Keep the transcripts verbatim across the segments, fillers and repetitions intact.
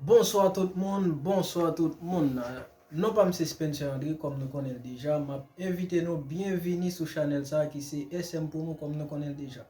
Bonswa tout moun, bonswa tout moun. Non pa m se Spencer André, kòm nou konnen l deja. M ap envite nou byenvini sou chanèl sa a ki se S M Promo, kòm nou konnen l deja.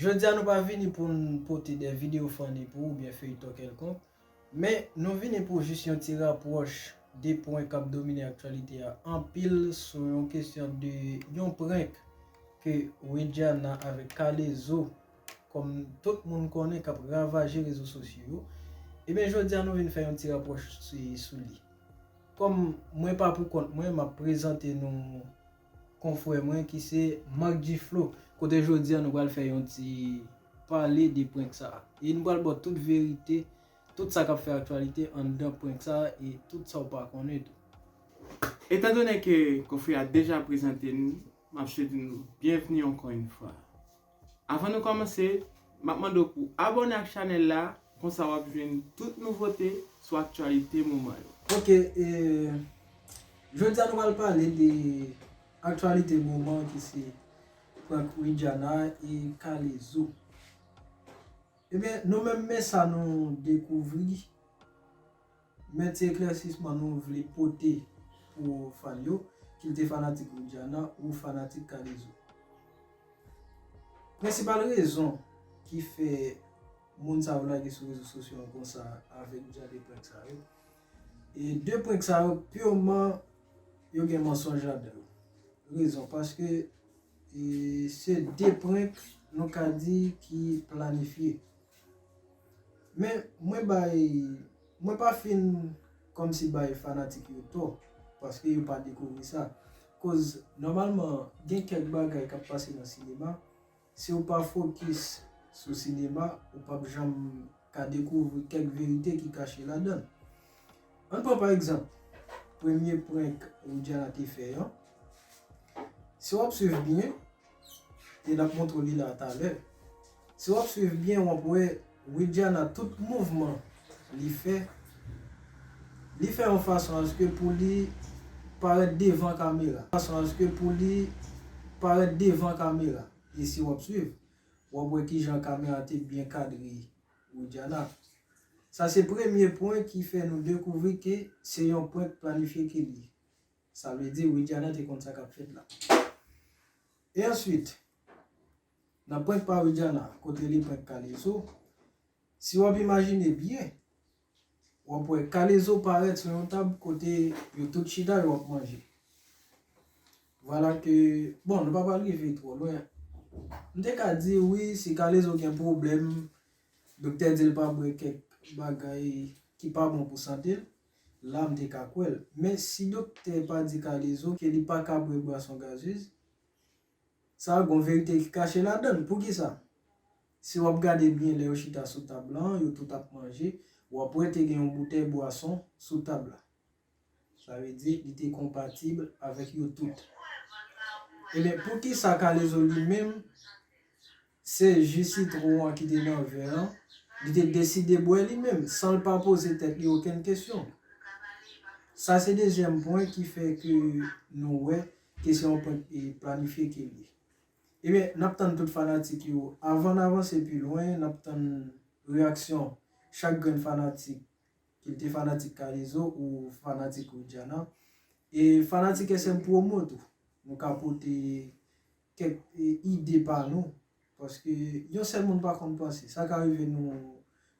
Jodi a nou pa vini pou n pote de videyo funny pou ou oubyen feyton kèlkonk, men nou vini pou jis yon ti rapwòch de prank k ap domine aktyalite a anpil sou yon kesyon de yon prank ke Widiana avèk K-Lezo, kòm tout moun konnen, k ap ravaje rezo sosyo yo. Ebyen, jodi a nou vin fè yon ti rapwòch sou, sou li. Kòm mwen pa pou kont mwen, m ap prezante nou konfrè mwen ki se Marc G Flow, kote jodi a nou pral fè yon ti pale de prank sa a. E nou pral ba w tout verite, tout sa k ap fè aktyalite anndan prank sa a e tout sa w pa konnen tou. Etandone ke konfrè a deja prezante n, m ap swete nou byenvni ankò yon fwa. Avan nou kòmanse, m ap mande w pou abòne ak chanèl la, konsa w ap jwenn tout nouvote sou aktyalite moman yo. Ok, e, jodi a nou pral pale de aktyalite moman ki se prank Widiana e K-Lezo. Ebyen, nou menm men sa nou dekouvri, men ti eklèsisman nou vle pote pou fan yo, ki l te fanatik Widiana ou fanatik K-Lezo. Prensipal rezon ki fè moun sa yo lage sou rezo sosyo an konsa avèk jan de prank sa yo. E de prank sa yo, piman yo gen mansonj ladan yo. Rezon, paske e se de prank nou ka di ki planifye. Men mwen bay, mwen pa fin kòmsi bay fanatik yo tò, paske yo pa dekouvri sa. Koz nòmalman gen kèk bagay k ap pase nan sinema, si w pa fokis sou sinema, ou p ap janm ka dekouvri kèk verite ki kache ladan l. Ann pran pa egzanp, premye prank Widiana te fè an. Si w ap swiv byen, e n ap montre w li la talè. Si w ap swiv byen, w ap wè Widiana tout mouvman li fè, li fè yon fason aske pou li parèt devan kamera. Fason aske pou li parèt devan kamera. E si w ap swiv, w ap wè kijan kamera te byen kadre Widiana. Sa se premye pwen ki fè nou dekouvri ke se yon prank planifye ke li ye. Sa vle di Widiana te konn sa k ap fèt la. E answit, nan prank pa Widiana, kote li prank K-Lezo, si w ap imajine byen, w ap wè K-Lezo parèt sou yon tab kote yo tout chita, yo ap manje. Vwala ke, bon, nou pa pral rive twò lwen. M te ka di, wi, si K-Lezo gen pwoblèm, doktè di l pa bwè kèk bagay ki pa bon pou sante l, la m te ka kwè l. Men si doktè pa di K-Lezo ke li pa ka bwè bwason gazez, sa a gon verite ki kache ladan l. Poukisa? Si w ap gade byen lè yo chita sou tab lan, yo tout ap manje, w ap wè te gen yon boutèy bwason sou tab la. Sa vle di li te konpatib avèk yo tout. Ebyen, poukisa K-Lezo li menm, se ji sitwon an ki te nan vè an, li te deside bwè li menm, san l pa poze tèt li okenn kesyon? Sa se dezyèm pwen ki fè ke nou wè ke se yon prank e planifye ke l ye. Ebyen, n ap tann tout fanatik yo. Avan n avanse pi lwen, n ap tann reyaksyon chak grenn fanatik, ke l te fanatik K-Lezo ou fanatik Widiana. E fanatik S M Promo tou. Nou ka pote kèk e, ide pa nou. Paske yon sèl moun pa konn panse. Sa ka rive nou,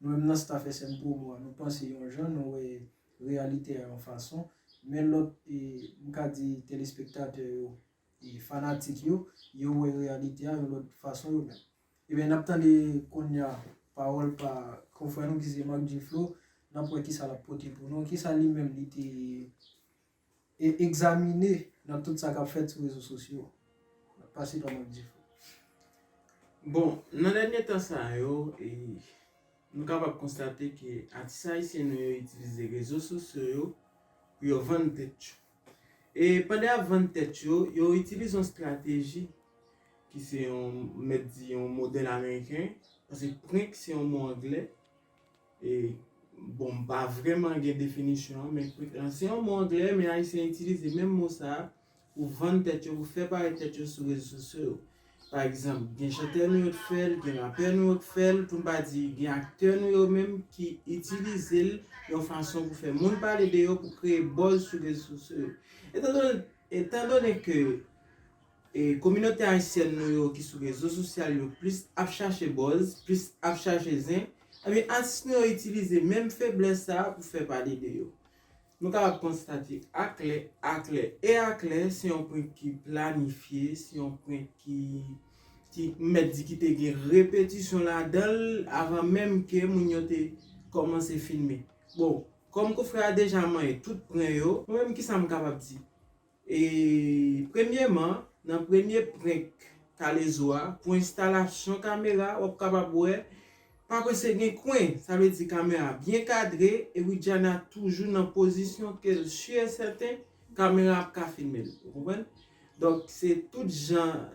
nou menm nan staff S M Promo a, nou panse yon jan, nou wè reyalite a yon fason. Men lòt, e, m ka di telespektatè yo, e fanatik yo, yo wè reyalite a yon lòt fason yo menm. Ebyen, n ap tande kounye a pawòl pa konfrè nou ki se Marc G Flow, n ap wè kisa l ap pote pou nou, kisa li menm li te e egzamine nan tout sa k ap fèt sou rezo sosyo. N ap pase pa Marc G Flow. Bon, nan dènye tan sa yo, e, nou kapab konstate ke atis ayisyen nou yo itilize rezo sosyo yo pou yo vann tèt yo. E pandan y ap vann tèt yo, yo itilize yon estrateji ki se yon, m mèt di yon modèl ameriken, paske prank se yon mo anglè. E, bon, m pa vrèman gen definisyon an, men prank lan se yon mo anglè, men ayisyen itilize menm mo sa a pou vann tèt yo, pou fè parèt tèt yo sou rezo sosyo yo. Pa egzanp, gen chantè nou yo k fè l, gen rapè nou yo k fè l, pou n pa di gen aktè nou yo menm ki itilize l yon fason pou fè moun pale de yo, pou kreye buzz sou rezo sosyo yo. Etandone, etandone ke e, kominote ayisyèn nou yo ki sou rezo sosyal yo plis ap chache buzz, plis ap chache zen, ebyen atis nou yo itilize menm feblès sa a pou fè pale de yo. Nou kapab konstate aklè, aklè e aklè, se yon prank ki planifye, se yon prank ki, ki m mèt di ki te gen repetisyon ladan l avan menm ke moun yo te kòmanse filme. Bon, kòm konfrè a deja manyen tout prank yo, mwen menm kisa m kapab di? E premyeman, nan premye prank K-Lezo a, pou enstalasyon kamera, w ap kapab wè, pa prese gen kwen, sa vle di kamera byen kadre, e Widiana toujou nan pozisyon ke l si e sèten kamera ap ka filme l. Ou konprann? Donk, se tout jan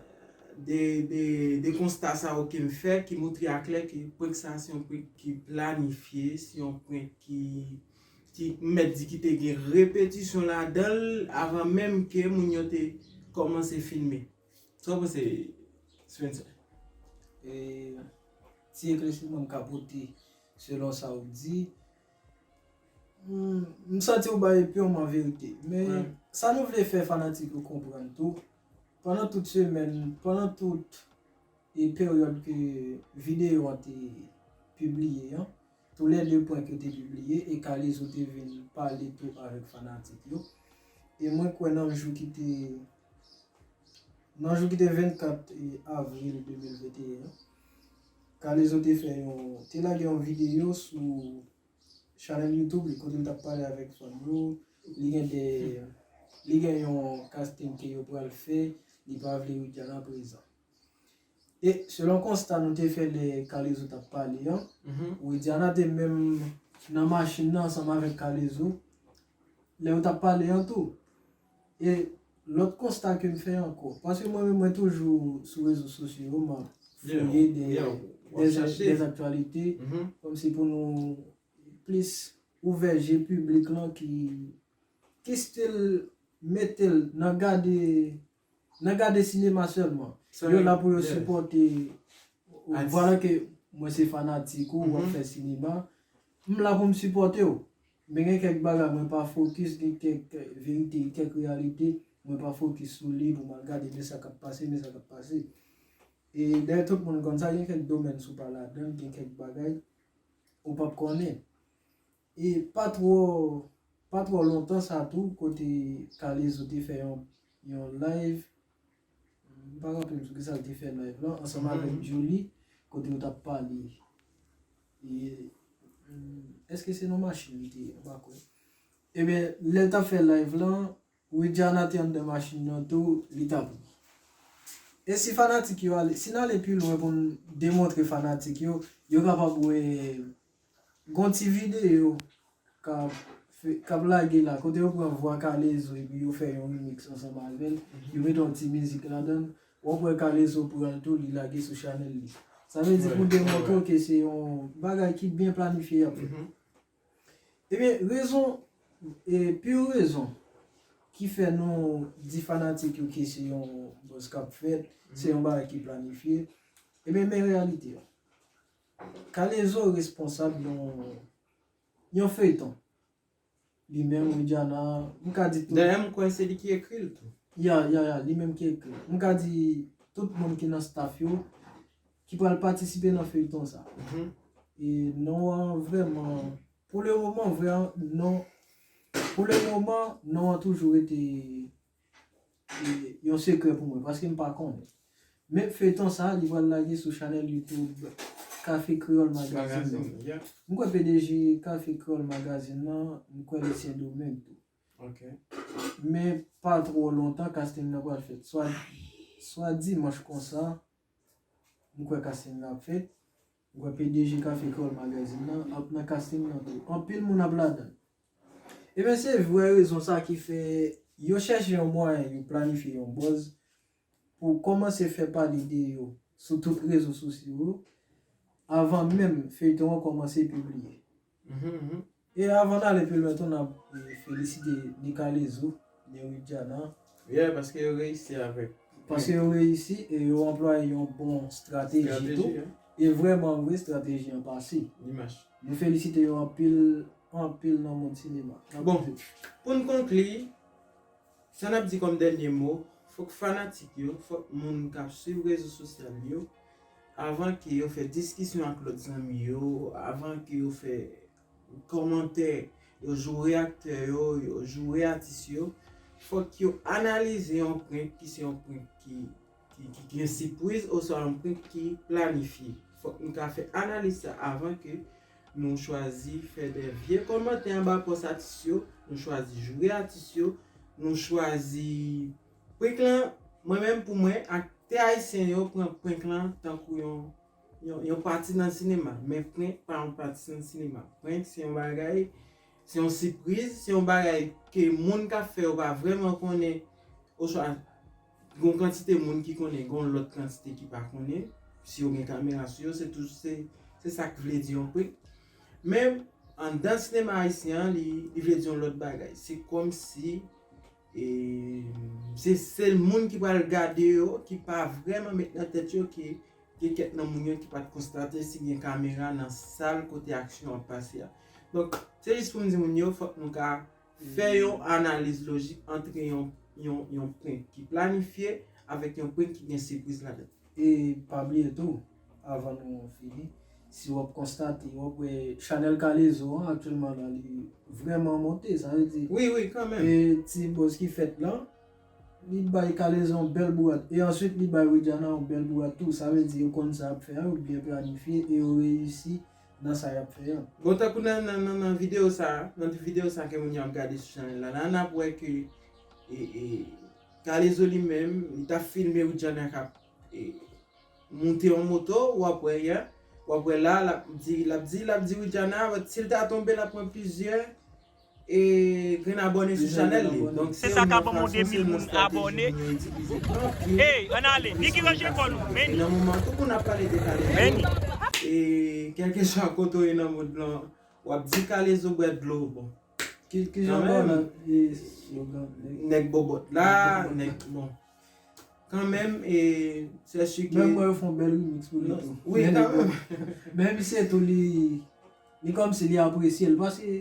de, de, de konsta sa yo ke m fè ki montre aklè ke prank sa se yon prank ki planifye, se yon prank ki, ki m mèt di ki te gen repetisyon ladan l avan menm ke moun yo te kòmanse filme. Sa w panse, Spencer? E, ti eklèsiman m ka pote selon sa w di, hmm, m santi w bay purman verite. Men, sa nou vle fè fanatik yo konprann tou, pandan tout semèn, pandan tout e peryòd ke videyo an te pibliye an, toulède prank yo te pibliye e K-Lezo te vin pale tou avèk fanatik yo. E mwen kwè nan jou ki te, nan jou ki te vennkat avril de mil venteyen an, K-Lezo te fè yon, te lage yon videyo sou chanèl YouTube li kote l t ap pale avèk fanm yo. Li gen de, li gen yon casting ke yo pral fè, li pa vle Widiana prezan. E selon konsta nou te fè lè K-Lezo t ap pale an, Widiana te menm nan machin nan ansanm avèk K-Lezo lè yo t ap pale an tou. E lòt konsta ke m fè ankò, paske mwen menm mwen toujou sou rezo sosyo yo, m ap fouye de, de, de aktyalite, kòmsi pou nou plis ouvè je piblik lan ki, ki still mete l nan gade, nan gade sinema sèlman. Yo la pou yo sipòte, vwala ke mwen se fanatik ou, w ap fè sinema. M la pou m sipòte w. Men gen kèk bagay mwen pa fokis, gen kèk verite, kèk reyalite, mwen pa fokis sou li pou m al gade men sa k ap pase, men sa k ap pase. E dayè tout moun konn sa, gen kèk domèn si w pa ladan l, gen kèk bagay ou p ap konnen. E pa twò, pa twò lontan sa tou, kote K-Lezo te fè yon, yon live, m pa raple m sou kisa l te fè live lan, ansanm avèk Djouly, kote yo t ap pale. E, hmm, èske se nan machin li te ye? M pa kwè. Ebyen, lè l t ap fè live lan, Widiana te anndan machin nan tou, li t ap ri. E si fanatik yo ale, si n ale pi lwen pou n demontre fanatik yo, yo kapab wè gon ti videyo k ap, k ap lage la, kote yo pran vwa K-Lezo epi yo fè yon remix ansanm avè l, yo mete yon ti mizik ladan l, w ap wè K-Lezo pran l tou, li lage sou chanèl li. Sa vle di pou demontre w ke se yon bagay ki byen planifye y ap fè. Ebyen, rezon, e, pi rezon ki fè nou di fanatik yo ke se yon buzz k ap fèt, se yon bagay ki planifye, ebyen, men reyalite a. K-Lezo responsab yon, yon feyton. Li menm, Widiana, m ka di tout. Dayè, m kwè se li ki ekri l tou. Ya, ya, ya, li menm ki ekri l. M ka di tout moun ki nan staff yo, ki pral patisipe nan feyton sa. E non an vrèman, pou le moman, vrè, non, pou le moman, non an toujou rete e, yon sekrè pou mwen, paske m pa konnen. Men feyton sa, li pral lage sou chanèl YouTube Cafe Creole Magazine nan. M kwè P D G Cafe Creole Magazine nan, m kwè li Sendomeng tou. Men pa twò lontan, casting nan pral fèt. Swa, swa dimanch konsa, m kwè casting nan ap fèt. M kwè P D G Cafe Creole Magazine nan ap nan casting nan tou. Anpil moun ap ladan l. Ebyen, se vrè rezon sa ki fè yo chèche yon mwayen, yo planifye yon buzz pou kòmanse fè pale de yo sou tout rezo sosyo yo, avan menm feyton an kòmanse pibliye. E avan n ale pi lwen tou, n ap, e, felisite ni K-Lezo, ni Widiana. Yeah, paske yo reyisi avèk Paske yo reyisi e yo anplwaye yon bon estrateji tou. Estrateji, wi. E vrèman vre, estrateji an pase. Li mache. Nou felisite yo anpil, anpil nan mond sinema. N ap Bon, koute. Pou n konkli, sa n ap di kòm dènye mo, fòk fanatik yo, fòk moun k ap swiv rezo sosyal yo, avan ke yo fè diskisyon ak lòt zanmi yo, avan ke yo fè kòmantè, yo joure aktè yo, yo joure atis yo, fòk yo analize yon prank ki se yon prank ki, ki, ki, ki gen sipriz oswa yon prank ki planifye. Fòk nou ka fè analiz sa avan ke nou chwazi fè de vye kòmantè anba pòs atis yo, nou chwazi joure atis yo, nou chwazi prank lan, mwen menm pou mwen, aktè ayisyen yo pran prank lan tankou yon, yon, yon pati nan sinema. Men prank pa yon pati nan sinema. Prank se yon bagay, se yon sipriz, se yon bagay ke moun k ap fè yo pa vrèman konnen, oswa gon kantite moun ki konnen, gon lòt kantite ki pa konnen. Si yo gen kamera sou yo, se tou, se, se sa k vle di yon prank. Men, anndan sinema ayisyen an, li, li vle di yon lòt bagay. Se kòmsi, e, se sèl moun ki pral gade yo, ki pa vrèman met nan tèt yo ke gen kèk nan moun yo ki pa t konstate si gen kamera nan sal kote aksyon an ap pase a. Donk, se jis pou m di moun yo, fòk nou ka fè yon analiz lojik ant yon, yon, yon prank ki planifye avèk yon prank ki gen sipriz ladan. E pa bliye tou, avan nou fini, si w ap konstate, w ap wè chanèl K-Lezo an aktyèlman la, li vrèman monte, sa vle di, Wi, wi, kanmenm. E ti buzz ki fèt lan, li bay K-Lezo yon bèl bourad. E answit, li bay Widiana yon bèl bourad tou. Sa vle di, yo konn sa y ap fè a, yo byen planifye e yo reyisi nan sa y ap fè a. Bon, tankou nan, nan, nan, nan videyo sa, nan videyo sa ke moun yo ap gade sou chanèl la, la, n ap wè ke, e, e, K-Lezo li menm, li t ap filme Widiana k ap, e, moute yon moto, w ap wè, ya, w ap wè la, l ap di, l ap di, l ap di Widiana, si l ta tonbe, l ap pran plizyè, e, grenn abòne sou chanèl li. Donk, se sa k ap ban m de mil moun abòne. Ey, ann ale, ni ki ranje kò nou, men ni. Nan moman tou pou n ap pale de K-Lezo, men ni. E, kèlkeswa kote w ye nan mond lan, w ap di K-Lezo bwè dlo, bon. Ki, ki jan bò la, e, slogan, nèg, nèg bòbòt la, nèg bòbòt la. Nèg, bon. Kanmenm, e, sè si ke Menm mwen, yo fè yon bèl remix pou li tou. Wi, kanmenm. Men misye tou, li, li kòmsi li apresye l, paske,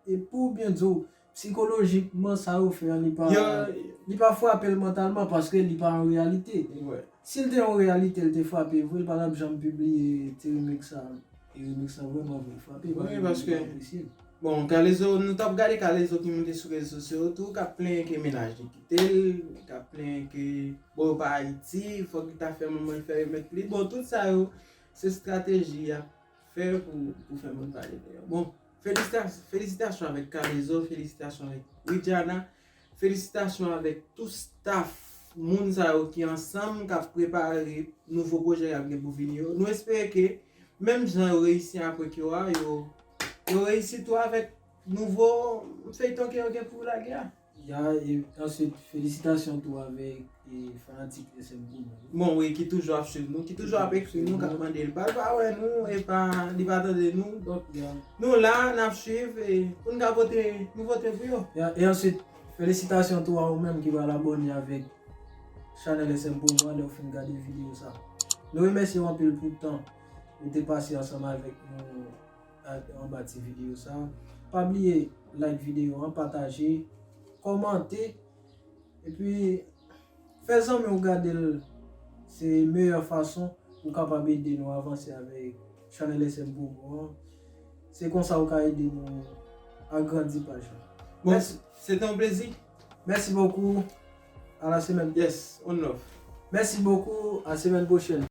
e, pou byen di w, sikolojikman, sa yo fè a, li pa, li pa frape l mantalman, paske li pa yon reyalite. Si l te yon reyalite, l te frape vre, l pa t ap janm pibliye ti remix sa. E remix lan vrèman vin frape, wi, paske, bon, K-Lezo, nou t ap gade K-Lezo ki moute sou rezo sosyo yo tou, k ap plenyen ke mennaj li kite l, k ap plenyen ke, bon, yo pa Ayiti, fòk li ta fè manman l fè remèt pou li. Bon, tout sa yo, se estrateji y ap fè pou, pou fè moun pale de yo. Bon, felisitas-, felisitasyon avèk K-Lezo, felisitasyon avèk Widiana. Felisitasyon avèk tout staff moun sa yo ki ansanm k ap prepare nouvo pwojè y ap gen pou vini yo. Nou espere ke menm jan yo reyisi apre ke yo a, yo, yo reyisi tou avèk nouvo feyton ke yo gen pou lage a. Ya, e answit, felisitasyon tou avèk, e, fanatik S M pou nou. Bon, wi, ki toujou ap swiv nou, ki toujou ap ekri nou, k ap mande l pa, l pa wè nou, e pa, li pa tande nou. Donk, nou la, n ap swiv, e pou n ka pote nouvote pou yo. Ya, e answit, felisitasyon tou a ou menm ki pral abòne avèk chanèl S M pou mwen lè w fin gade videyo sa. Nou remèsye w anpil pou tan ou te pase ansanm avèk nou a-, anba ti videyo sa. Pa bliye like videyo an, pataje, kòmante, epi fè zanmi w gade l. Se meyè fason ou kapab ede nou avanse avèk chanèl S M pou mwen an. Se konsa ou ka ede nou agrandi paj la. Bon, mèsi. Se te yon plezi. Merci beaucoup. À la semaine. Yes, one love. Merci beaucoup. À semaine prochaine.